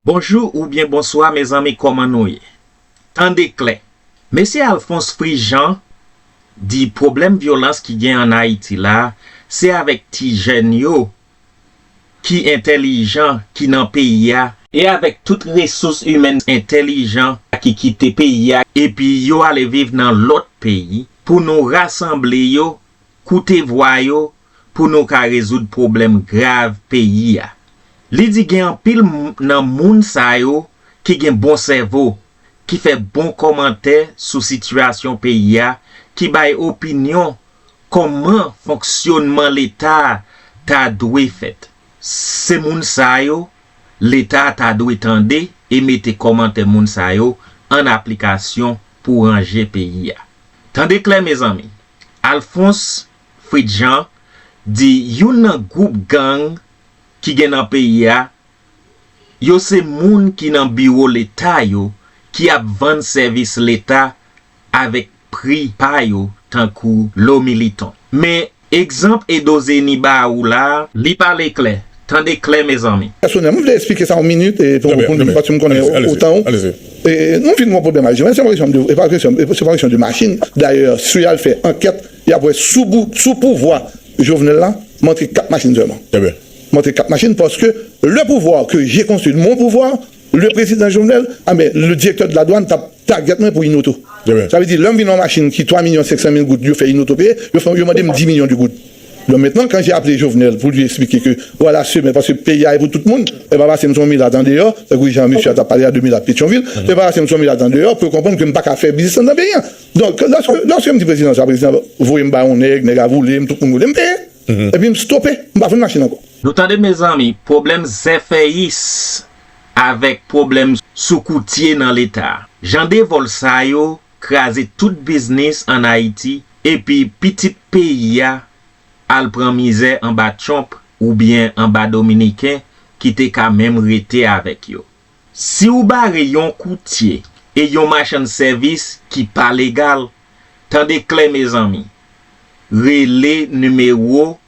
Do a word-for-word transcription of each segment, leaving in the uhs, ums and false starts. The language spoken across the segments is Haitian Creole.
Bonjou oubyen bonswa mezanmi, kòman nou ye? Tande klè. Mesye Alphonse Frith-Jean di pwoblèm vyolans ki gen ann Ayiti la, se avèk ti jèn yo ki entèlijan ki nan peyi a, e avèk tout resous imèn entèlijan ki kite peyi a, epi yo ale viv nan lòt peyi, pou nou rasanble yo, koute vwa yo, pou nou ka rezoud pwoblèm grav peyi a. Li di gen anpil m- nan moun sa yo ki gen bon sèvo, ki fè bon kòmantè sou sitiyasyon peyi a, ki bay opinyon kòman fonksyonman Leta a ta dwe fèt. Se moun sa yo Leta a ta dwe tande e mete kòmantè moun sa yo an aplikasyon pou ranje peyi a. Tande klè mezanmi, Alphonse Frith-Jean di youn nan gwoup gang ki gen nan peyi a, yo se moun ki nan biwo Leta yo ki ap vann sèvis Leta avèk pri pa yo tankou Lo Militon. Men egzanp Edo Zeni ba ou la, li pale klè. Tande klè mezanmi. Pèsonèl, mwen vle eksplike sa yon minit, e, pou, pou, paske m konnen otan ou. E, nou vin gen yon pwoblèm ak Jovenel, se pa kesyon de, e pa kesyon de, e se pa kesyon de machin. Dayè, si y al fè ankèt, y ap wè sou bou- sou pouvwa Jovenel la, m antre kat machin sèlman. M antre kat machin paske le pouvoir que j'ai construit, mon pouvoir, le président Jovenel, ah ben, le directeur de la douane t ap target mwen pou inoto. Sa vle di, lè m vin yon machin ki twa milyon senk san mil goud, yo fè inoto peye, yo fè, yo mande m dis milyon de goud. Donc maintenant, quand j'ai appelé Jovenel pour lui expliquer que, voilà, se, men paske peyi a e pou tout moun, e pa pase m se yon milat andeyò, tankou jan mesye a t ap pale a de milat Petyonvil, e pa pase m se yon milat andeyò pou yo konprann ke m pa ka fè biznis anndan peyi a. Donk, lòske, lòske m di prezidan sa, prezidan voye m ba yon nèg, nèg a voule m, tout moun voule m peye. Epi m stope, m pa vann machin ankò. Nou tande mezanmi, pwoblèm zèfèyis avèk pwoblèm sou koutye nan Leta. Jan de vòl sa yo kraze tout biznis ann Ayiti, epi pitit peyi a al pran mizè anba Trump oubyen anba Dominiken ki te ka menm rete avèk yo. Si w bare yon koutye e yon machann sèvis ki pa legal, tande klè mezanmi, rele nimewo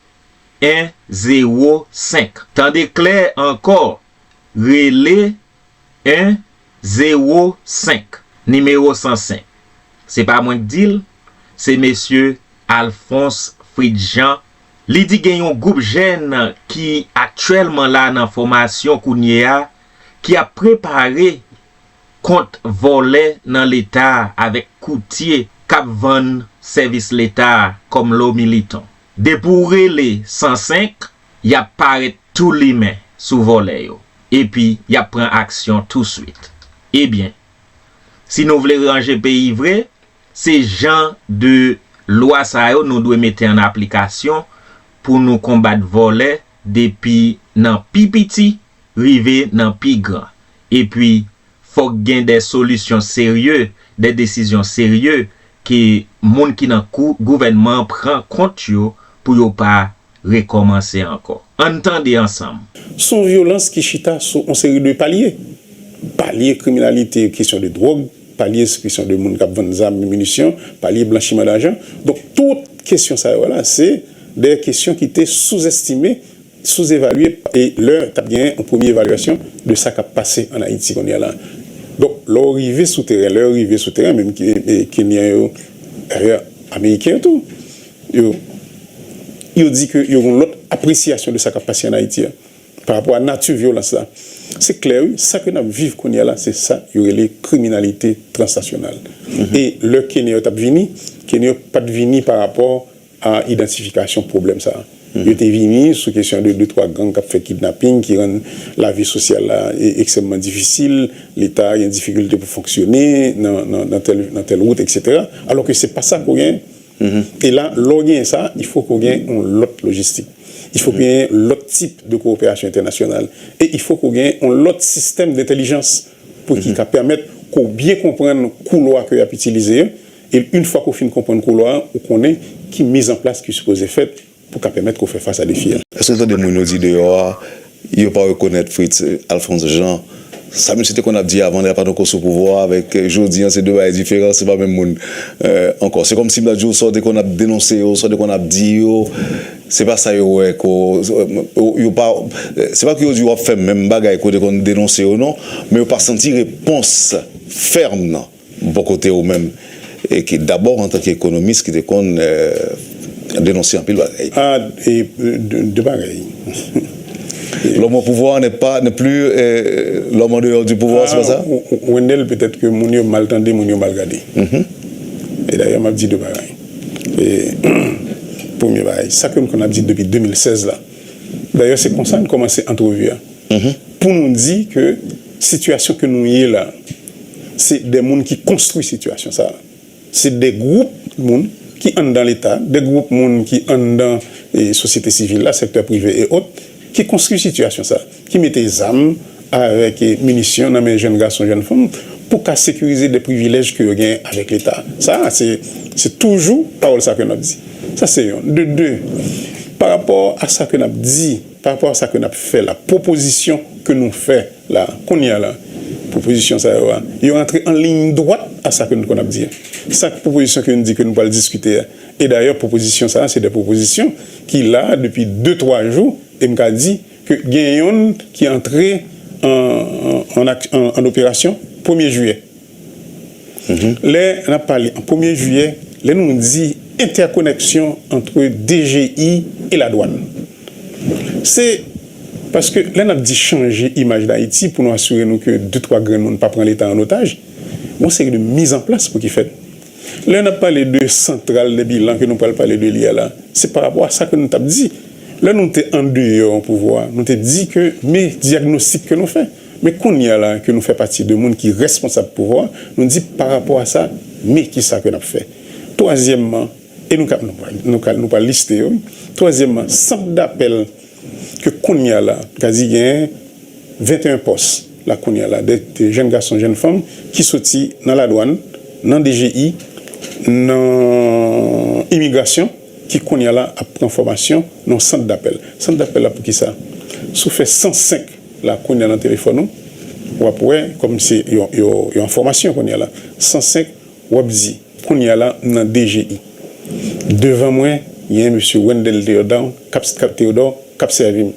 en zewo senk. Tande klè ankò, rele en zewo senk, nimewo san senk. Se pa mwen k di l, se mesye Alphonse Frith-Jean. Li di gen yon gwoup jèn ki aktyèlman la nan fòmasyon kounye a, ki ap prepare kont vòlè nan Leta a avèk koutye k ap vann sèvis Leta a kòm Lo Militon. Depi w rele san senk, y ap parèt tou limen sou vòlè yo, epi y ap pran aksyon touswit. Ebyen, si nou vle ranje peyi vre, se jan de lwa sa yo nou dwe mete an aplikasyon pou nou konbat vòlè depi nan pi piti rive nan pi gran. Epi, fòk gen de solisyon serye, de desizyon serye ke moun ki nan kou- gouvènman an pran kont yo pou yo pa rekòmanse ankò. Ann tande ansanm. Se yon vyolans ki chita sou yon seri de palye. Palye kriminalite, kesyon de dwòg, palye kesyon de moun k ap vann zam, minisyon, palye blanchiman dajan. Donk, tout kesyon sa yo la, se de kesyon ki te souzestime, souzevalye, e lè t ap gen yon premye evalyasyon de sa k ap pase ann Ayiti kounye a la. Donk, lè w rive sou teren, lè yo rive sou teren, menm ke, e, Kenyan yo, dayè, Ameriken yo tou, yo, yo di ke yo gen yon lòt apresyasyon de sa k ap pase ann Ayiti a, pa rapò a nati vyolans la. Se klè, wi, sa ke n ap viv kounye a la, se sa yo rele kriminalite transnasyonal. E lè Kenyan yo t ap vini, Kenyan yo pa t vini pa rapò a idantifikasyon pwoblèm sa a. Yo te vini sou kesyon de de twa gang k ap fè kidnaping, ki rann lavi sosyal la e- ekstrèmman difisil, Leta a gen difikilte pou fonksyone nan, nan, nan tèl, nan tèl wout, etsetera. Alò ke se pa sa ke w genyen. E la, lè w genyen sa, il faut ke w genyen yon lòt lojistik. Il faut ke w genyen lòt tip de kowoperasyon entènasyonal. E il faut ke w genyen yon lòt sistèm dentèlijans pou ki ka pèmèt ke w byen konprann koulwa ke y ap itilize yo. E yon fwa ke w fin konprann koulwa a, ou konnen ki mizanplas ki sipoze fèt pou ka pèmèt ke w fè fas a defi a. Èske w tande moun yo di deyò a, yo pa rekonèt Fritz, Alphonse Jean, Sa misye te konn ap di avan lè pa t ankò sou pouvwa a avèk, eh, jodi a, se de bagay diferan, se pa menm moun, eh, ankò. Se kòmsi m ta di w sa w te konn ap denonse yo, sa w te konn ap di yo, se pa sa yo wè ko, yo, yo pa, eh, se pa ke yo di w ap fè menm bagay ke w te konn denonse yo non, men yo pa santi repons fèm nan bò kote w menm. E ke dabò antanke ekonomis ki te konn, eh, denonse anpil bagay. Ah, e, de, de bagay. L'homme au pouvoir n'est pas, n'est plus, eh, l'homme en dehors du pouvoir, se pa sa? Wendell, petèt ke moun yo mal tande, moun yo mal gade. E dayè, m ap di de bagay. E, premye bagay, sa ke m konn ap di depi de mil sèz la. Dayè, se konsa n kòmanse antrevi a. Pou nou di ke sitiyasyon ke nou ye la, se de moun ki konstwi sitiyasyon sa a. Se de gwoup moun ki anndan Leta, de gwoup moun ki anndan, eh, sosyete sivil la, sektè prive e ot, ki konstwi sitiyasyon sa, ki mete zam avèk, eh, minisyon nan men jèn gason, jèn fanm, pou ka sekirize de privilèj ke yo gen avèk Leta. Sa, se, se toujou pawòl sa ke n ap di. Sa se yonn. De de, pa rapò a sa ke n ap di, pa rapò a sa ke n ap fè la, pwopozisyon ke nou fè la, kounye a la, pwopozisyon sa yo a, yo rantre an liy dwat a sa ke nou konn ap di a. Sa k pwopozisyon ke nou di ke nou pral diskite a. E dayè, pwopozisyon sa a, se de pwopozisyon ki la depi de, twa jou, e m ka di ke gen yonn ki antre an, an, an ak-, an, an operasyon premye jiyè. Lè n ap pale an premye jiyè, lè nou di entèkoneksyon ant D G I e ladwàn, se paske lè n ap di chanje imaj Dayiti pou nou asire nou ke de, twa grenn moun pa pran Leta an otaj, gon seri de mizanplas pou ki fèt. Lè n ap pale de santral de bilan ke nou pral pale de li a la, se pa rapò a sa ke nou t ap di. Lè nou te andeyò pouvwa, nou te di ke men dyagnostik ke nou fè. Men kounye a la ke nou fè pati de moun ki responsab pouvwa, nou di pa rapò a sa, men kisa ke n ap fè. Twazyèmman, e nou ka, nou pral, nou ka, nou pral liste yo. Twazyèmman, sant dapèl ke kounye a la, ka di gen venteyen pòs la kounye a la, de, de jèn gason, jèn fanm ki soti nan ladwàn, nan D G I, nan imigrasyon, ki kounye a la ap pran fòmasyon nan sant dapèl. Sant dapèl la pou kisa? Si w fè san senk la kounye a nan telefòn ou, w ap wè kòm se yon, yon, yon enfòmasyon kounye a la. San senk, w ap di, kounye a la, m nan D G I. Devan mwen, gen mesye Wendell Théodore k ap, Théodore k ap sèvi m.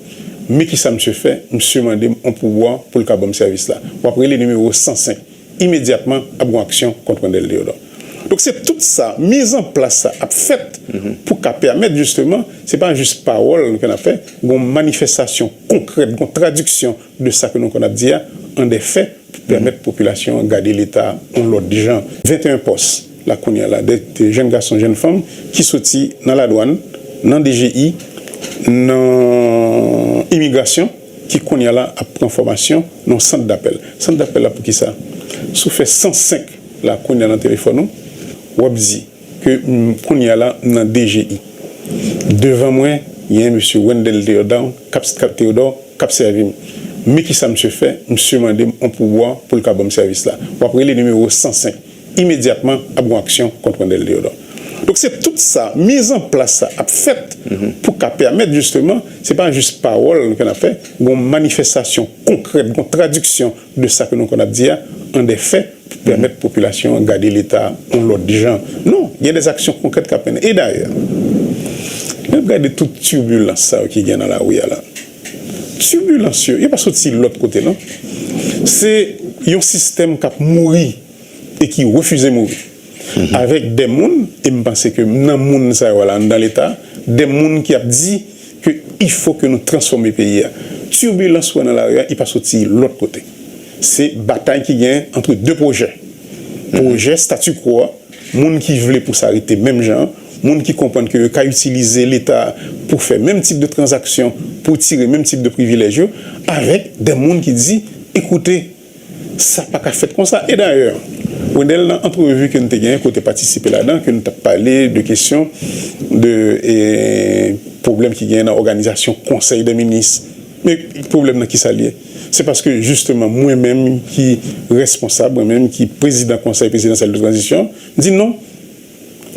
Men kisa misye fè, misye mande m yon poubwa pou l ka ban m sèvis la. W ap rele nimewo san senk. Imedyatman, ap gen yon aksyon kont Wendell Théodore. Donk, se tout sa, mizanplas sa ap fèt pou ka pèmèt, jisteman, se pa jis pawòl ke n ap fè, gon manifestasyon konkrèt, gon tradiksyon de sa ke nou konn ap di a, an de fè, pou pèmèt popilasyon an gade Leta yon lòt jan. Venteyen pòs la kounye a la, de, de jèn gason, jèn fanm ki soti nan ladwàn, nan D G I, nan imigrasyon, ki kounye a la ap pran fòmasyon nan sant dapèl. Sant dapèl la pou kisa? Si w fè san senk la kounye a nan telefòn ou, w ap di ke, mm, kounye a la, m nan D G I. Devan mwen, gen mesye Wendell Théodore k ap, k ap, Théodore k ap sèvi m. Men kisa misye fè, misye mande m yon poubwa pou l ka ban m sèvis la. W ap rele nimewo san senk. Imedyatman, ap gen yon aksyon kont Wendell Théodore. Donk, se tout sa, mizanplas sa ap fèt pou ka pèmèt, jisteman, se pa jis pawòl ke n ap fè, gon manifestasyon konkrèt, gon tradiksyon de sa ke nou konn ap di a, an de fè, pou pèmèt popilasyon an gade Leta yon lòt jan. Non, gen de aksyon konkrèt k ap mennen. E dayè, lè n ap gade tout tibilans sa yo ki gen nan lari a la, tibilans yo, yo pa soti lòt kote, non. Se yon sistèm k ap mouri e ki refize mouri. Avèk de moun, e m panse ke nan moun sa yo la, anndan Leta, de moun ki ap di ke il faut que nou transfòme peyi a. Tibilans ou wè nan lari a, li pa soti lòt kote. Se batay ki gen ant de pwojè. Pwojè statu quo a, moun ki vle pou sa rete menm jan an, moun ki konprann ke yo ka itilize Leta pou fè menm tip de tranzaksyon, pou tire menm tip de privilèj yo, avèk de moun ki di, ekoute, sa pa ka fèt konsa. E dayè, Wendell, nan antrevi ke n te genyen, ke w te patisipe ladan, ke n t ap pale de kesyon de, e, pwoblèm ki genyen nan òganizasyon konsèy de minis. Men pwoblèm nan kisa l ye? Se paske, jisteman, mwen menm ki responsab, mwen menm ki prezidan konsèy prezidansyèl de tranzisyon, di non,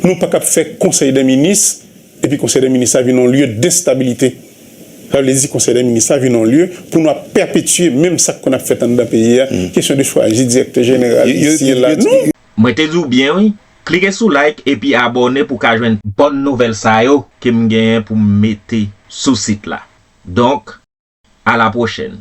nou pa ka ap fè konsèy de minis, epi konsèy de minis la vin yon lye destabilite. Sa vle di konsèy dè minis la vin yon lye pou nou ap pèpetye menm sa k konn ap fèt anndan peyi a, kesyon de chwazi direktè jeneral isi e la. Non! Mwen te di w byen wi. Klike sou like epi abòne pou w ka jwenn bòn nouvèl sa yo ke m genyen pou m mete sou sit la. Donk, a la pwochèn.